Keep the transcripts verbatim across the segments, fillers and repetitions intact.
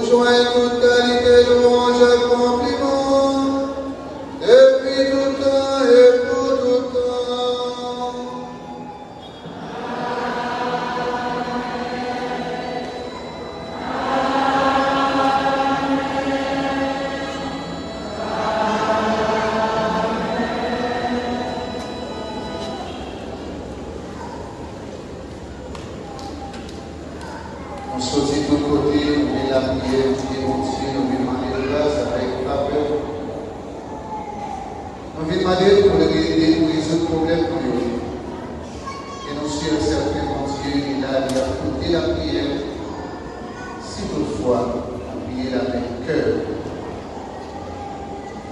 Jwenn tout kalite lwanj ak konpliman, depi tout tan e pou tout tan. Nou soti tout kote, nou vin lapriyè, nou vin Bondye, nou vin mande l gras avèk favè. Nou vin mande l pou l ede nou rezoud pwoblèm nou yo. E nou si e sèten Bondye li la, li ap koute lapriyè, si toutfwa nou pliye l avèk kè.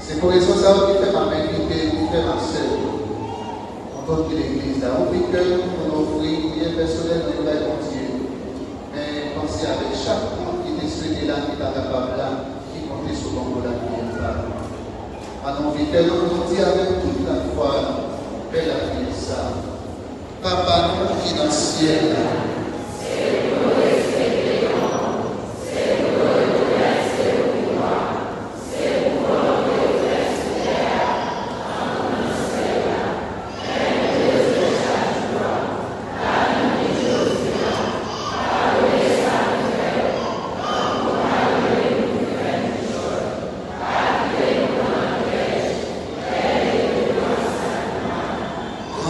Se pou rezon sa yo ki fè m ap envite frè m ak sè yo, nou tout ki legliz la, ouvri kè nou pou nou ofri priyè pèsonèl nou yo bay Bondye. Men panse avèk chak moun ki te swete la, ki pa kapab la, ki konte sou konkou lapriyè pa nou. Ann nou ouvri kè nou pou nou di avèk tout lafwa nou, fè lapriyè sa. Papa nou ki nan syèl la,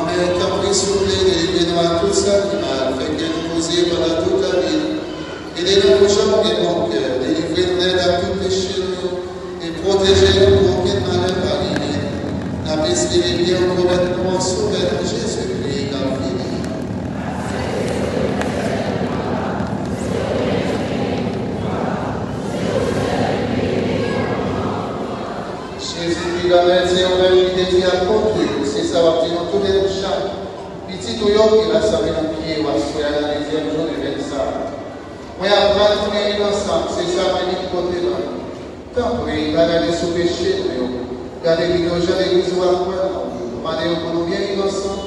Granmè, tanpri, souple, delivre nou ak tout sa ki mal, fè kè nou poze pandan tout lavi nou. Ede nou pou janm gen bon kè, delivre nou nèt ak tout peche nou yo, e pwoteje nou pou okenn malè pa rive nou. N ap espere byen ou pwomèt nou an Sovè nou Jezikri k ap vini. Jezi, pi granmèt, se ou menm ki te di apot yo, se sa w ap di nou toude nou chak, pitit ou yo ki rasanble nan pye w aswè a nan dezyèm jou Nevel sa a. Mwen ap pran tounen li ansanm, se sa mwen vin pote ban nou. Tanpri, pa gade sou peche nou yo. Gade pito jan legliz ou a kwè nan ou. Nou mande yo pou nou byen viv ansanm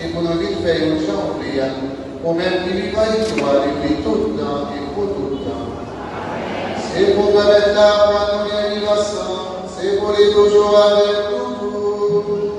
e pou nou vin fè yo jan ou vle a. Ou menm ki vivan e ki wa depi tout tan e pou tout tan. Se pou pèmèt la aprann nou byen viv ansanm. Se pou li toujou avèk nou tout.